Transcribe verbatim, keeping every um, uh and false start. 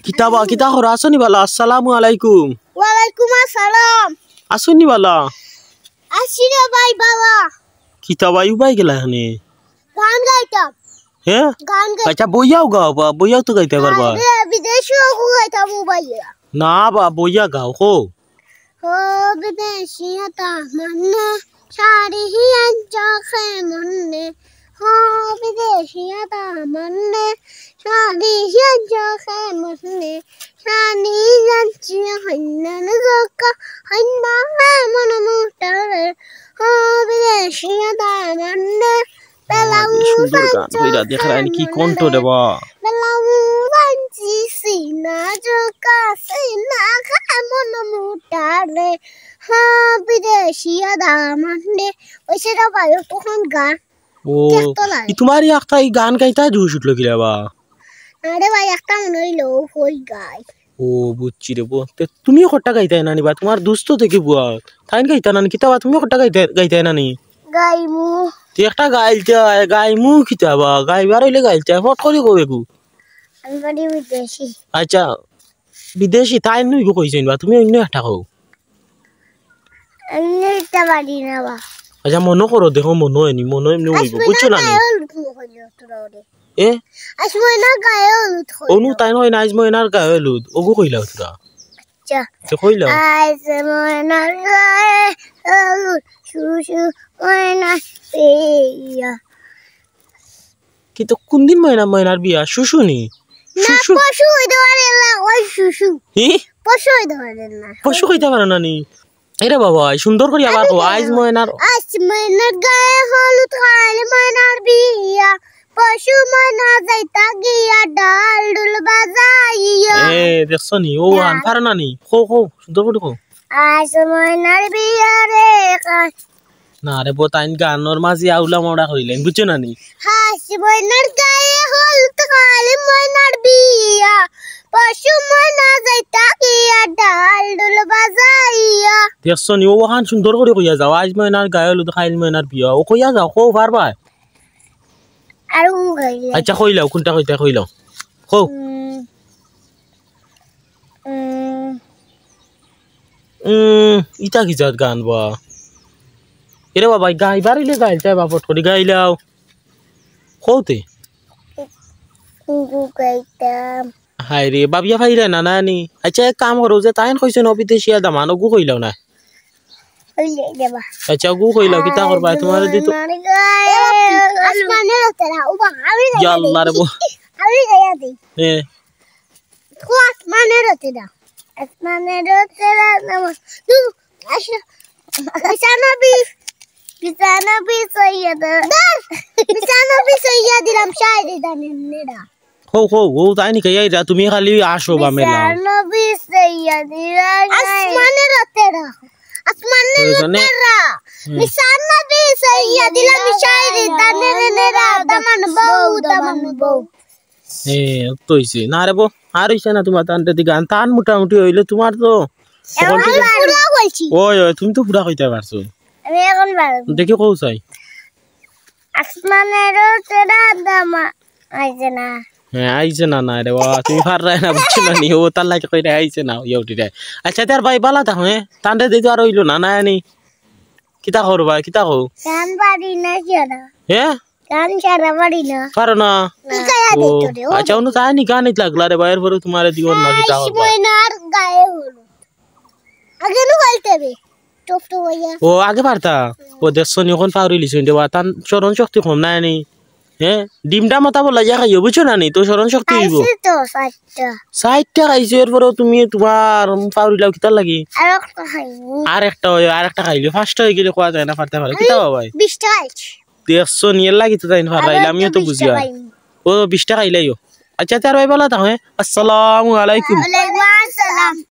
কিতা বা, কিতা করো? আছো নি বালা? আসসালামু আলাইকুম। ওয়ালাইকুম আসসালাম। আছো নি বালা? আছি রে ভাই বালা। কিতা বা, উবাই গেলা এখানে? গান গাইতাম। হে? গান গাই- আচ্ছা, বইয়াও গাও বা, বইয়াও তো গাইতায় পারবা। আরে, বিদেশি অগু গাইতাম উবাইয়া। না বা, বইয়া গাও, কও। ও বিদেশিয়া তামান্নে, শাড়ি হিয়ান চোখে মন্নে। ও বিদেশিয়া তামান্নে, শাড়ি হিয়ান চোখে মন্নে। শাড়ি হিয়ান চোখে মন্নে, গো হন্না হে মন মুটারে। ও বিদেশিয়া তামান্নে, বাবা, কি সুন্দর গান কইরা, দেখরায়নি কি কণ্ঠ রে বা। বেলাউ বানছি সিনা জোকা সিনা খায় মন মুটারে। হ্যাঁ, বিদেশিয়া দামান্নে। ওই সেটা ভাই, তখন গান। ও, দেখতো না। ই তোমার ই একটা ই গান গাইতা জোশ উঠলো কি রে বা? আরে ভাই, একটা মনে হইলো, কই গাই। ও, বুঝছি রে বো। তে তুমিও কট্টা গাইতায় নানি বা, তোমার দুস্ত দেখি বুয়া। তাইন গাইতা নানি, কিতা বা, তুমিও কট্টা গাইতায়, গাইতায় নানি? গাইমু। তুই একটা গাইলতে, গাইমু কিতা বা, গাইবার হইলে গাইলতে, ফট করি কও এগু। আমি পারি বিদেশি। আচ্ছা, বিদেশি তাইন নু ইগু কইছইন বা, তুমি অন্য একটা কও। আমি এটা পারি না বা। আচ্ছা, মনো করো, দেখো, মনো হয়নি, মনো এমনি হইব, বুঝছো না নি? এ? আজ ময়নার গায়ে হলুদ হইল। অনু তাইন কইন না, আজ ময়নার গায়ে হলুদ, ওগু কইলাও তোরা। আচ্ছা। তো কইলাও। আজ ময়নার গায়ে হলুদ, শুশু ময়না পেয়া। কিন্তু কোন দিন ময়না, ময়নার বিয়া? শুশু নি? না, শুশু? পশু হইতে পারে না, ওই শুশু। হি? পশু হইতে পারে না। পশু কইতা পারো না নি? এরে বাবা, সুন্দর করি আবার কও, আইজ ময়নার। আইজ ময়নার গায়ে হলুদ, কাইল ময়নার বিয়া, পশু ময়না যাইতা গিয়া ঢাল ঢুল বাজাইয়া। এ, দেখছো নি? ও, আন পারো না নি? কও, কও, সুন্দর করি কও। আইজ ময়নার বিয়া রে, কাইল। না রে বো, তাইন গানর মাঝে আউলা মাউলা করিলাইন, বুঝছো না নি? আইজ ময়নার গায়ে হলুদ, কাইল ময়নার বিয়া, পশু ময়না যাইতা গিয়া ঢাল ঢুল বাজাইয়া। দেখছো নি, ওখান সুন্দর করি কইয়া যাও, আইজ ময়নার গায়ে হলুদ, কাইল ময়নার বিয়া, ও কইয়া যাও, কও পারবায়? আর ও কইলে। আচ্ছা, কইলাও, কোনটা কইতায় কইলাও। কও। উম, উম, উম, ইটা কি জাত গান বা? এরে বাবা, গাইবার হইলে গাইলতায় বা ফট করি গাইলাও। কও তে। কুকু গাইতাম। হায় রে, ভাবিয়া পাইরায় না, না নি? আচ্ছা, এক কাম করো, যে তাইন কইছইন অবিদেশিয়া দামান, ওগু কইলাও না। কইলে দেবা। আচ্ছা, ওগু কইলাও, কিতা করবায়? তোমারে দিতো। আমার গায়ে আসমানে রতেরা, ও বা, আমি ইয়া আল্লাহ রে বো। আমি গাইয়া দেই। এ। ও আসমানে রতেরা। আসমানে রতেরা নাম। তু, আসো। বিছানা বি-, বিছানা বিছাইয়া দে। ধর। বিছানা বিছাইয়া দিলাম, শায়রি দানের নেড়া। হো, হো, ও তাই নি কইয়া, তুমি খালি আসো বা মেলা। বিছানা বিছাইয়া দিলাম। আসমানে রতেরা। আসমানে রতেরা। হুম। বিছানা বিছাইয়া দিলাম, শায়রি দানের নেড়া। দামান বউ, দামান বউ। এ, তো হইছে। না রে বো, আর হইছে না তোমার তান যদি গান। তান মোটামুটি হইলে তোমার তো এখন সকল আমি থেকে পুরা কইছি। ওই, ওই, তুমি তো পুরা কইতায় পারছো। আমি এখন পারবো। দেখি কও চাই। আসমানে রতেরা দামান আইছে না। হ্যাঁ, আইছে না, না রে বা, তুমি পাররায় না, বুঝছো না নি? ও তার লাগি কইরায় আইছে না, ইয়া উঠিরায়। আচ্ছা, তার ভাই বালা থাকো, হ্যাঁ? তানরে দিতো আর হইলো না, না নি? কিতা করবায়, কিতা কও? গান পারি না কি আর? হ্যাঁ? গান ছাড়া পারি না। পারো না? না। শিখাইয়া ও, দিত রে, ও আচ্ছা, অনু তাই নি গান ইত লাগলা রে বা, এরপরে তোমারে দিও না, কিতা আইস করবা? ময়নার গায়ে হলুদ। আগে নু গাইতে হবে। টপ টপ হইয়া। ও, আগে পারতা? ও, দেখছো নি, অখন পাউরিলিছইন রে বা, তান স্মরণ শক্তি কম নায় নি। হ্যাঁ? ডিমটা মতা বলা যা খাইও, বুঝছো না নি? তো স্মরণ শক্তি হইব। খাইছি তো, চাইরটা। চাইরটা খাইছো, এরপরেও তুমি তোমার পাউরিলাও কিতার লাগি? আরেকটা খাইমু। আরেকটা অয়, আরেকটা খাইলে, পাঁচটা হয়ে গেলে কোয়া যায় না, পারতে পারে। কিতা বাবাই? বিশটা খাইছি। দেখছো নি, এর লাগি তো তাইন পাররায়, আমিও তো বুঝি আর। ও, বিশটা খাইলাইও। আচ্ছা, তার ভাই বালা থাকো, হ্যাঁ? আসসালামু আলাইকুম। ওয়ালাইকুম আসসালাম।